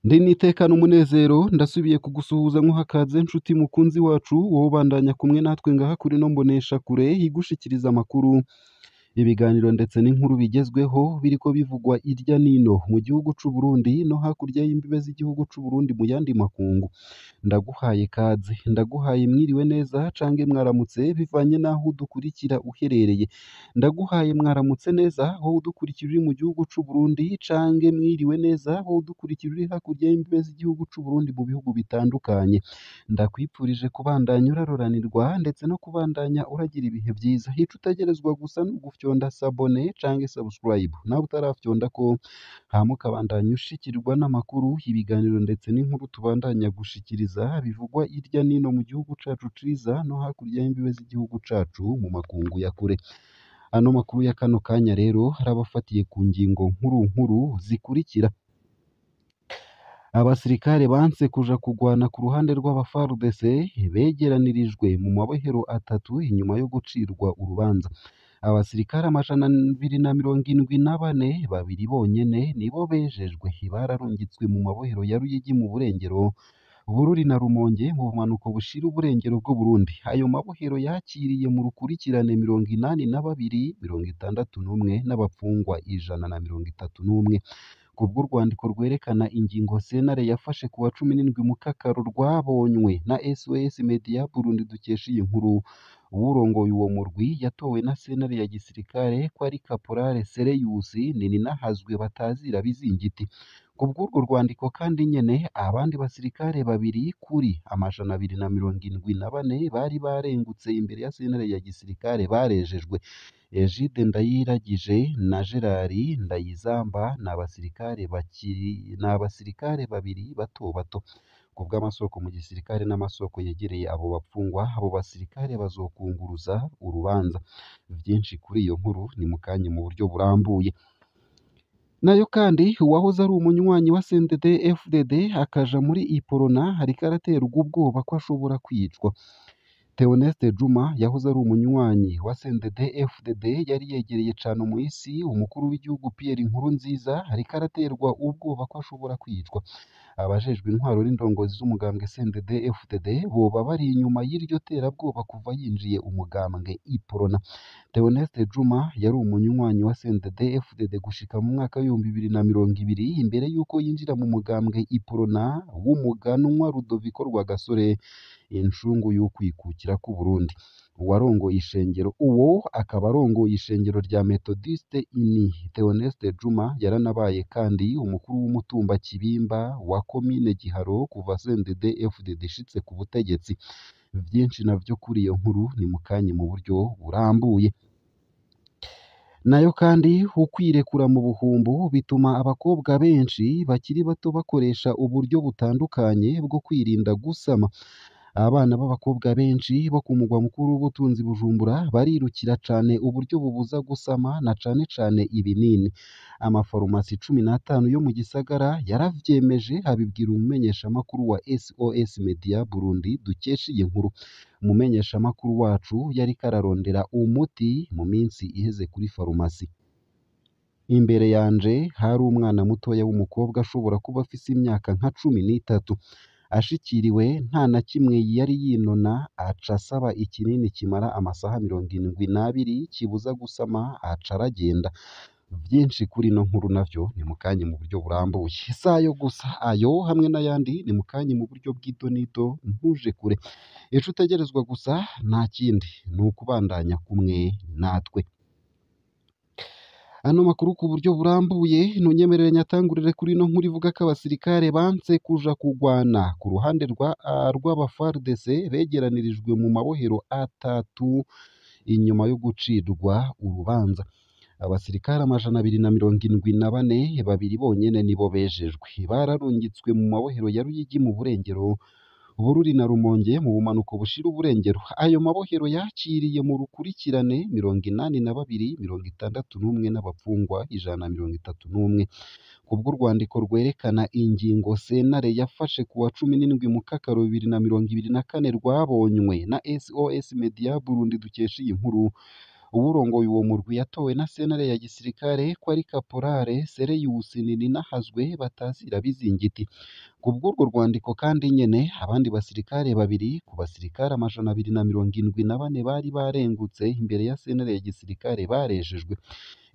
Ndi n'itekana umunezero ndasubiye kugusuhuza nkuha ikaze nshuti mukunzi wacu wowe ubandanya kumwe natwe ngaha kuri ino mboneshakure igushikiriza amakuru, ibiganiro ndetse n'inkuru bigezweho biriko bivugwa irya nino mu gihugu c'u Burundi no hakurya y'imbibe z'igihugu c'u Burundi mu yandi makungu. Ndaguhaye ikaze, ndaguhaye mwiriwe neza cange mwaramutse bivanye n'aho udukurikira uherereye. Ndaguhaye mwaramutse neza wowe udukurikira uri mu gihugu c'u Burundi cange mwiriwe neza wowe udukurikira uri hakurya y'imbibe z'igihugu c'u Burundi mu bihugu bitandukanye. Ndakwipfurije kubandanya uraroranirwa ndetse no kubandanya uragira ibihe vyiza. Ico utegerezwa gusa ni ugufyonda sabone cange subscribe, nawe utarafyondako hama ukabandanya ushikirwa n'amakuru, ibiganiro ndetse n'inkuru tubandanya gushikiriza bivugwa irya nino mu gihugu cacu ciza no hakurya y'imbibe z'igihugu cacu mu makungu ya kure. Ano makuru ya kano kanya rero arabafatiye ku ngingo nkuru nkuru zikurikira: Abasirikare banse kuja kugwana ku ruhande rw'aba FARDC begeranirijwe mu mabohero atatu inyuma yo gucirwa urubanza. Abasirikare 274, babiri bonyene nibo bejejwe, bararungitswe mu mabohero ya Ruyigi mu Burengero, Bururi na Rumonge mu bumanuko bushira uburengero bw'Uburundi. Ayo mabohero yakiriye mu rukurikirane 82, 61 n'abapfungwa 131. Kubw'urwandiko rwerekana ingingo sentare yafashe kuwa 17 Mukakaro rwabonywe na SOS Media Burundi dukesha iyi nkuru, uwurongoye uwo murwi yatowe na sentare ya gisirikare ko ari Kaporale Sereyusi Nininahazwe batazira Bizingiti. Kubw'urwo rwandiko kandi nyene abandi basirikare babiri kuri 274 bari barengutse imbere ya sentare ya gisirikare barejejwe. Egide Ndayiragije na Gerard Ndayizamba n'abasirikare babiri bato bato. Kubw'amasoko mu gisirikare n'amasoko yegereye abo bapfungwa, abo basirikare bazokunguruza urubanza. Vyinshi kuri iyo nkuru ni mukanya mu buryo burambuye. Nayo kandi uwahoze ari umunywanyi wa CNDD FDD akaja muri Iprona ariko araterwa ubwoba ko ashobora kwicwa. Theoneste Juma yahoze ari umunywanyi wa CNDD FDD yari yegereye cane umuhisi umukuru w'igihugu Pierre Nkurunziza ariko araterwa ubwoba ko ashobora kwicwa. Abajejwe intwaro n'indongozi z'umugambwe CNDD FDD boba bari inyuma y'iryo terabwoba kuva yinjiye umugambwe Iprona. Theoneste Juma yari umunywanyi wa CNDD FDD gushika mu mwaka w'2020 imbere y'uko yinjira mu mugambwe Iprona w'umuganwa Rudoviko Rwagasore, incungu y'ukwikukira k'Uburundi. Uwarongoye ishengero uwo akaba arongoye ishengero rya Methodiste Uni. Theoneste Juma yaranabaye kandi umukuru w'umutumba Kibimba wa komine Giharo kuva CNDD FDD ishitse ku butegetsi. Vyinshi navyo kuri iyo nkuru ni mukanya mu buryo burambuye. Nayo kandi ukwirekura mu buhumbu bituma abakobwa benshi bakiri bato bakoresha uburyo butandukanye bwo kwirinda gusama. Abana b'abakobwa benshi bo ku mugwa mukuru w'ubutunzi Bujumbura barirukira cane uburyo bubuza gusama na cane cane ibinini. Amafarumasi 15 yo mu gisagara yaravyemeje abibwira umumenyeshamakuru wa SOS Media Burundi dukesha iyi nkuru. Umumenyeshamakuru wacu yariko ararondera umuti mu minsi iheze kuri farumasi. Imbere yanje hari umwana mutoya w'umukobwa ashobora kuba afise imyaka nka 13. Ashikiriwe nta na kimwe yari yinona, aca asaba ikinini kimara amasaha 72 kibuza gusama, aca aragenda. Vyinshi kuri ino nkuru navyo ni mukanya mu buryo burambuye. Si ayo gusa, ayo hamwe n'ayandi ni mukanya mu buryo bw'idonido, ntuje kure. Ico utegerezwa gusa nta kindi ni ukubandanya kumwe natwe. Ano makuru ku buryo burambuye ntunyemerere nyatangurire kuri ino nkuru ivuga ko abasirikare banse kuja kugwana ku ruhande rw'aba FARDC begeranirijwe mu mabohero atatu inyuma yo gucirwa urubanza. Abasirikare 274, babiri bonyene nibo bejejwe, bararungitswe mu mabohero ya Ruyigi mu Burengero, Bururi na Rumonge mu bumanuko bushira uburengero. Ayo mabohero yakiriye mu rukurikirane 82, 61 n'abapfungwa 131. Kubw'urwandiko rwerekana ingingo sentare yafashe kuwa 17 Mukakaro 2024 rwabonywe na SOS Media Burundi dukesha iyi nkuru, Uwurongoye uwo murwi yatowe na sentare ya gisirikare ko ari Kaporale Sereyusi Nininahazwe batazira Bizingiti. Kubw'urwo rwandiko kandi nyene, abandi basirikare babiri ku basirikare 274 bari barengutse imbere ya sentare ya gisirikare barejejwe.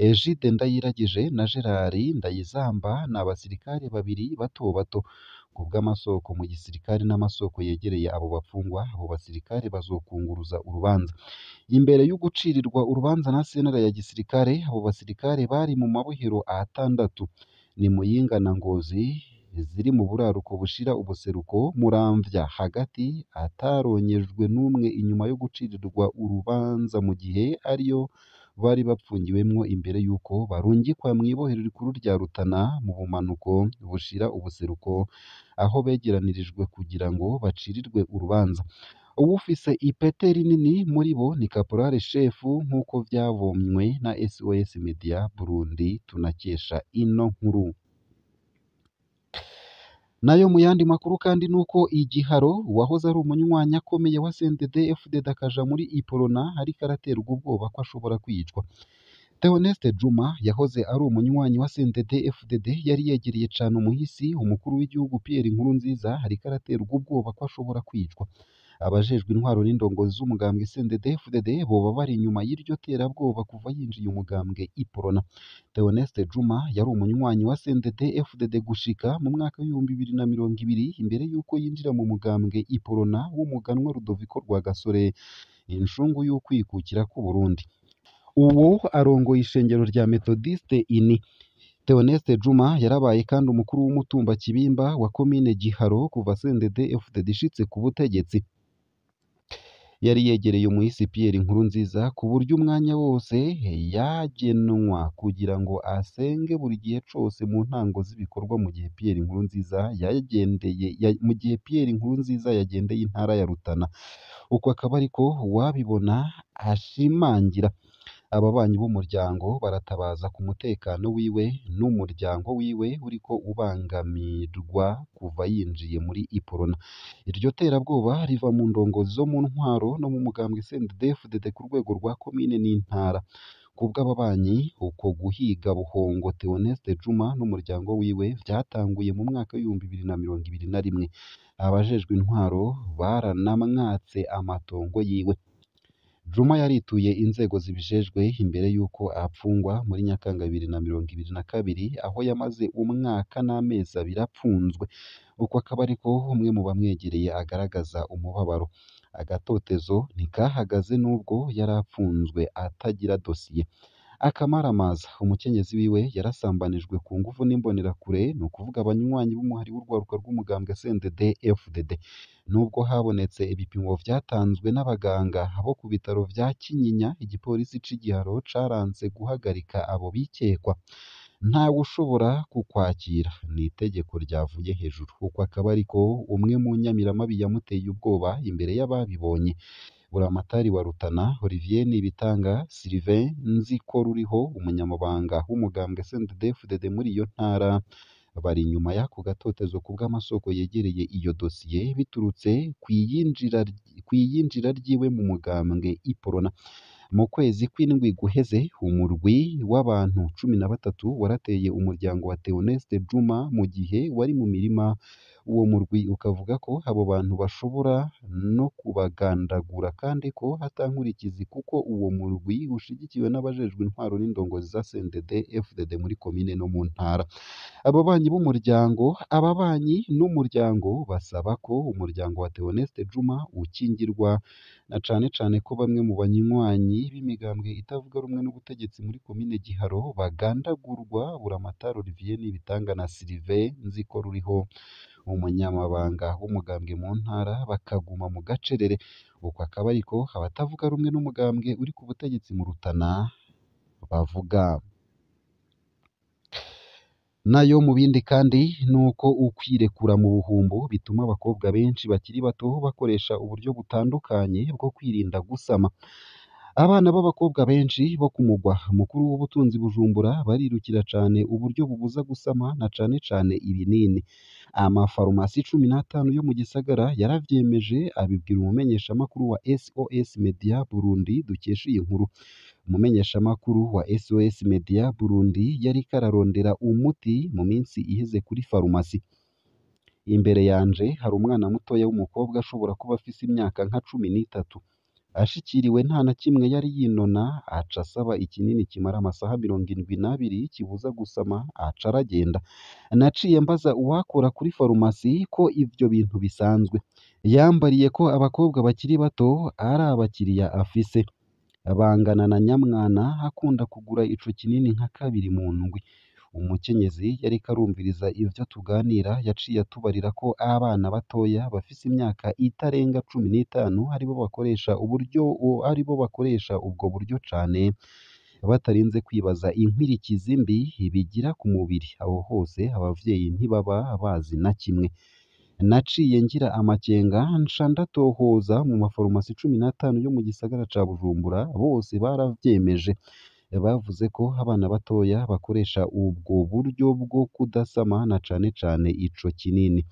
Egide Ndayiragije na Gerard Ndayizamba ni abasirikare babiri bato bato. Kubw'amasoko mu gisirikare n'amasoko yegereye abo bapfungwa, abo basirikare bazokunguruza urubanza. Imbere y'ugucirirwa urubanza na sentare ya gisirikare, abo basirikare bari mu mabohero atandatu: ni Muyinga na Ngozi ziri mu buraruko bushira ubuseruko, Muramvya hagati, ataronyejwe n'umwe inyuma yo gucirirwa urubanza mu gihe ariyo bari bapfungiwemwo imbere y'uko barungikwa mw'ibohero rikuru rya Rutana mu bumanuko bushira ubuseruko, aho begeranirijwe kugira ngo bacirirwe urubanza. Uwufise ipete rinini muri bo ni Kaporale Shefu, nk'uko vyabonywe na SOS Media Burundi tunakesha ino nkuru. Nayo mu yandi makuru kandi nuko Igiharo uwahoze ari umunywanyi akomeye wa CNDD-FDD akaja muri Iprona ariko araterwa ubwoba ko ashobora kwicwa. Theoneste Juma yahoze ari umunywanyi wa CNDD-FDD yari yegereye cane umuhisi umukuru w'igihugu Pierre Nkurunziza ariko araterwa ubwoba ko ashobora kwicwa. Abajejwe intwaro n'indongozi z'umugambwe CNDD-FDD boba bari inyuma y'iryo terabwoba kuva yinjiye umugambwe Iprona. Theoneste Juma yari umunywanyi wa CNDD-FDD gushika mu mwaka w'2020 imbere y'uko yinjira mu mugambwe Iprona w'umuganwa Rudoviko Rwagasore, incungu y'ukwikukira k'Uburundi. Uwo arongoye ishengero rya Methodiste Uni. Theoneste Juma yarabaye kandi umukuru w'umutumba Kibimba wa komine Giharo kuva CNDD-FDD ishitse ku butegetsi. Yari yegereye umuhisi Pierre Nkurunziza ku buryo umwanya wose yagenwa kugira ngo asenge buri gihe cose mu ntango z'ibikorwa mu gihe Pierre Nkurunziza yagendeye mu gihe Pierre Nkurunziza yagendeye intara ya Rutana. Uko akaba ariko uwabibona ashimangira. Ababanyi b'umuryango baratabaza ku mutekano wiwe n'umuryango wiwe uriko ubangamirwa kuva yinjiye muri Iprona. Iryo terabwoba riva mu ndongozi zo mu ntwaro no mu mugambwe CNDD-FDD ku rwego rwa komine n'intara. Kubw'ababanyi, uko guhiga buhongo Theoneste Juma n'umuryango wiwe vyatanguye mu mwaka w'2021. Abajejwe intwaro baranamwatse amatongo yiwe. Juma yarituye inzego zibijejwe imbere y'uko apfungwa muri Nyakanga 2022, aho yamaze umwaka n'amezi abiri apfunzwe. Uko akaba ariko umwe mu bamwegereye agaragaza umubabaro. Agatotezo ntikahagaze n'ubwo yari apfunzwe atagira dosiye. Akamaramaza, umukenyezi wiwe yarasambanijwe ku nguvu n'imbonerakure, ni ukuvuga abanywanyi b'umuhari w'urwaruka rw'umugambwe CNDD-FDD. Nubwo habonetse ibipimo vyatanzwe n'abaganga bo ku bitaro vya Kinyinya, igipolisi c'i Giharo caranse guhagarika abo bikekwa. Ntawe ushobora kukwakira, ni itegeko ryavuye hejuru. Uko akaba ariko umwe mu nyamiramabi yamuteye ubwoba imbere y'ababibonye. Buramatari wa Rutana Olivier Nibitanga, Sylvain Nzikoruriho, umunyamabanga w'umugambwe CNDD-FDD muri iyo ntara, bari inyuma y'ako gatotezo kubw'amasoko yegereye iyo dosiye biturutse kw'iyinjira ryiwe mu mugambwe Iprona. Mu kwezi kw'indwi guheze, umurwi w'abantu 13 warateye umuryango wa Theoneste Juma mu gihe wari mu mirima. Uwo murwi ukavuga ko abo bantu bashobora no kubagandagura kandi ko ata nkurikizi kuko uwo murwi ushigikiwe n'abajejwe intwaro n'indongozi za CNDD-FDD muri komine no mu ntara. Ababanyi b'umuryango ababanyi n'umuryango basaba ko umuryango wa Theoneste Juma ukingirwa, na cane cane ko bamwe mu banywanyi b'imigambwe itavuga rumwe n'ubutegetsi muri komine Giharo bagandagurwa. Buramatari Olivier Nibitanga na Sylvain Nzikoruriho, umunyamabanga w'umugambwe mu ntara, bakaguma mu gacerere. Uko akaba ariko abatavuga rumwe n'umugambwe uri ku butegetsi mu Rutana bavuga. Nayo mu bindi kandi nuko ukwirekura mu buhumbu bituma abakobwa benshi bakiri bato bakoresha uburyo butandukanye bwo kwirinda gusama. Abana b'abakobwa benshi bo ku mugwa mukuru w'ubutunzi Bujumbura barirukira cane uburyo bubuza gusama na cane cane ibinini. Amafarumasi 15 yo mu gisagara yaravyemeje, abibwira umumenyeshamakuru wa SOS Media Burundi dukesha iyi nkuru. Umumenyeshamakuru wa SOS Media Burundi yariko ararondera umuti mu minsi iheze kuri farumasi. Imbere yanje hari umwana mutoya w'umukobwa ashobora kuba afise imyaka nka 13. Ashikiriwe nta na kimwe yari yinona, aca asaba ikinini kimara amasaha 72 kibuza gusama, aca aragenda. Naciye mbaza uwakora kuri farumasi ko ivyo bintu bisanzwe. Yambariye ko abakobwa bakiri bato ari abakiriya afise. Bangana na nyamwana akunda kugura ico kinini nka kabiri mu ndwi. Umukenyezi yariko arumviriza ivyo tuganira yaciye atubarira ko abana batoya bafise imyaka itarenga 15 aribo bakoresha ubwo buryo cane, batarinze kwibaza inkwirikizi mbi bigira ku mubiri. Aho hose abavyeyi ntibaba bazi na kimwe. Naciye ngira amakenga nca ndatohoza mu mafarumasi 15 yo mu gisagara ca Bujumbura, bose baravyemeje. Bavuze ko abana batoya bakoresha ubwo buryo bwo kudasama na cane cane ico kinini.